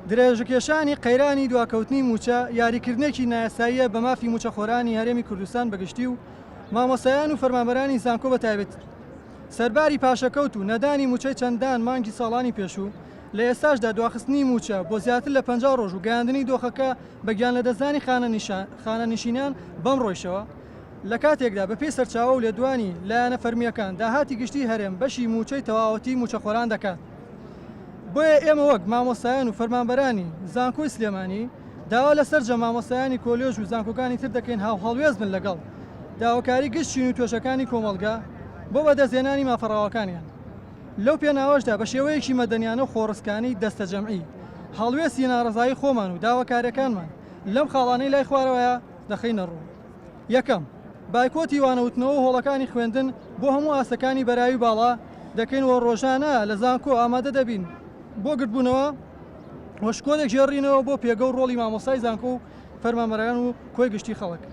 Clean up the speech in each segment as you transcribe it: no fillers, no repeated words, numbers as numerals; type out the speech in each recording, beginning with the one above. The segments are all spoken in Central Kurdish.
درێژەکێشانی قەیرانی دواکەوتنی مووچە یاریکردنێکی نایاساییە بە مافی مووچەخۆرانی هەرێمی کوردستان بەگشتی و مامۆستایان و فەرمانبەرانی زانکۆ بە تایبەتی. سەرباری پاشەکەوت و نەدانی مووچەی چەندان مانگی ساڵانی پێشوو، لە ئێستاشدا دواخستنی مووچە بۆ زیاتر لە 50 ڕۆژ و گەیاندنی دۆخەکە بە گیانلەدەستدانی خانەنشینان بەم ڕۆیشەوە، لە کاتێکدا بەپێی سەرچاوە و لێدوانی لایەنە فەرمییەکان داهاتی گشتیی هەرێم بەشی مووچەی تەواوەتی مووچەخۆران دەکات. بۆیە ئێمە وەک مامۆستایان و فەرمانبەرانی زانکۆی سلێمانی داوا لە سەرجەم مامۆستایانی کۆلێژ و زانکۆکانی تر دەکەین هاوهەڵوێست بن لەگەڵ داواکاری گشت چین و توێژەکانی کۆمەڵگە بۆ بەدەستهێنانی مافە ڕەواکانیان. لەو پێناوەشدا بە شێوەیەکی مەدەنیانە و خۆڕسکانەی دەستەجەمعی هەڵوێستی ناڕەزایی خۆمان و داواکاریەکانمان لەم خاڵانەی لای خوارەوەیە دەخەینە ڕوو. یەکەم، بایکۆتی وانەوتنەوە و هۆڵەکانی خوێندن بۆ هەموو ئاستەکانی بەرایی و باڵا دەکەین و ڕۆژانە لە زانکۆ ئامادە دەبین بۆ گردبوونەوە و شکۆ دەگێڕینەوە بۆ پێگە و ڕۆڵی مامۆستای زانکۆ و فەرمانبەران و کۆی گشتی خەڵک.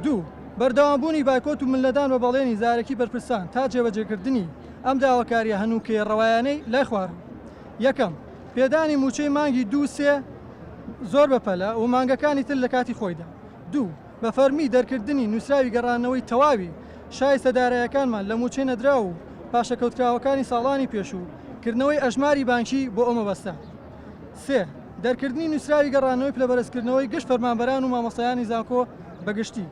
دوو، بەردەوامبوونی بایکۆت و ملنەدان بە بەڵێنی زارەکی بەرپرسان تا جێبەجێکردنی ئەم داواکارییە هەنووکەیە ڕەوایانەی لای خوارەوە. یەکەم، پێدانی مووچەی مانگی دوو سێ زۆر بەپەلە و مانگەکانی تر لە کاتی خۆیدا. دوو، بە فەرمی دەرکردنی نووسراوی گەڕاندنەوەی تەواوی شایستە دارایەکانمان لە مووچەی نەدراو و پاشەکەوتکراوەکانی ساڵانی پێشوو، کردنەوەی ئەژماری بانکی بۆ ئەو مەبەستە. سێ، دەرکردنی نووسراوی گەڕاندنەوەی پلەبەرزکردنەوەی گشت فەرمانبەران و مامۆستایانی زانکۆ بە گشتی.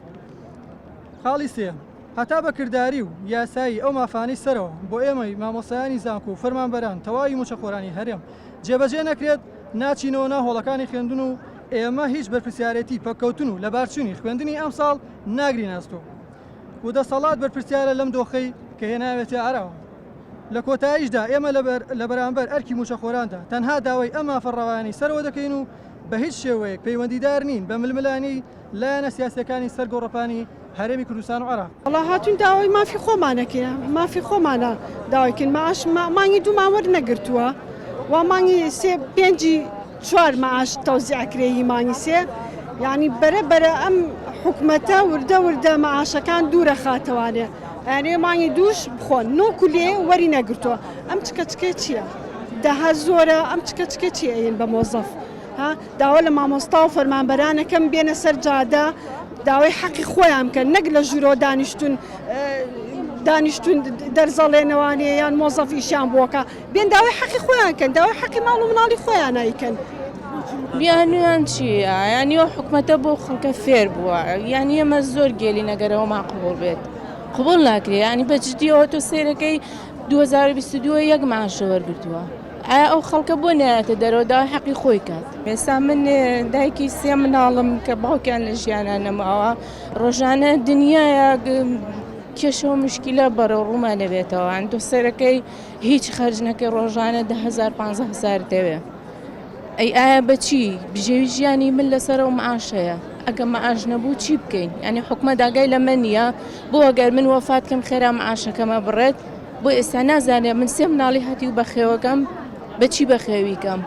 خاڵی سێیەم، هەتا بە کرداری و یاسایی ئەو مافانەی سەرەوە بۆ ئێمەی مامۆستایانی زانکۆ و فەرمانبەران تەواوی مووچەخۆرانی هەرێم جێبەجێ نەکرێت، ناچینەوە ناو هۆڵەکانی خوێندن و ئێمە هیچ بەرپرسیارێتی پەککەوتن و لەبارچوونی خوێندنی ئەمساڵ ناگرینە ئەستۆ و دەسەڵات بەرپرسیارە لەم دۆخەی کە هێناوێتیە ئاراوە. لە کۆتاییشدا ئێمە لە بەرامبەر ئەرکی مووچەخۆراندا تەنها داوای ئەم مافە ڕەوایانەی سەرەوە دەکەین و بە هیچ شێوەیەک پەیوەندیدار نین بە ململانێی لایەنە سیاسییەکانی سەر گۆڕەپانی هەرێمی کوردستان و عێراق. وەڵا هاتوین داوای مافی خۆمانەکەین مافی خۆمانە داوای کەین معاش مانگی دوومان وەرنەگرتووە وا مانگی سێ پێنجی چوار معاش تەوزیع کرێ ی مانگی سێ یعنی بەرە بەرە ئەم حکومەتە وردە وردە معاشەکان دوورە خاتەوانێ ئەیانەوێ مانگی دووش بخۆن نۆ کولێ وەری نەگرتووە ئەم چکە چکە چییە داهات زۆرە ئەم چکە چکە چیە ئەیەن بە مۆزەف ها داوا لە مامۆستا و فەرمانبەرانەکەم بێنە سەر جادە داوای حەقی خۆیان بکەن نەک لە ژوورەوە دانیشتون دانیشتون دەرزەڵێنەوانێ یان مۆزەف ئیشیان بۆکە بێن داوای حەقی خۆیان کەن داوای حەقی ماڵ و مناڵی خۆیان ئەیکەن. بیانویان چییە؟ یانی ئەو حکومەتە بۆ خەڵکە فێر بووە یانی ئێمە زۆر گێلین ئەگەر ئەومان قبوڵ بێت قبوڵ ناکرێ یانی بە جدیەوە تۆ سەیرەکەی 2022 یەک معاشە وەرگرتووە ئایا ئەو خەڵکە بۆ نایەتە دەرەوە داوای حەقی خۆی کات ئێستا من دایکی سێ مناڵم کە باوکیان لە ژیانە نەماوە ڕۆژانە دنیاە کێشە و مشکلە بەرەو ڕوومان دەبێتەوە ئەن تۆ سەرەکەی هیچ خەرج نەکەی ڕۆژانە 10هزار 15هزار دەوێ ئەی ئایا بەچی بژێوی ژیانی من لەسەر ئەو معاشەیە ئەگە معاش نەبوو چی بکەین یعنی حکومە داگای لە من نییە بۆ ئەگەر من وەفات کەم خێرا معاشەکەمە بڕێت بۆ ئێستا نازانێ من سێ مناڵی هەتی و بەخێوەکەم بەچی بەخێویکەم.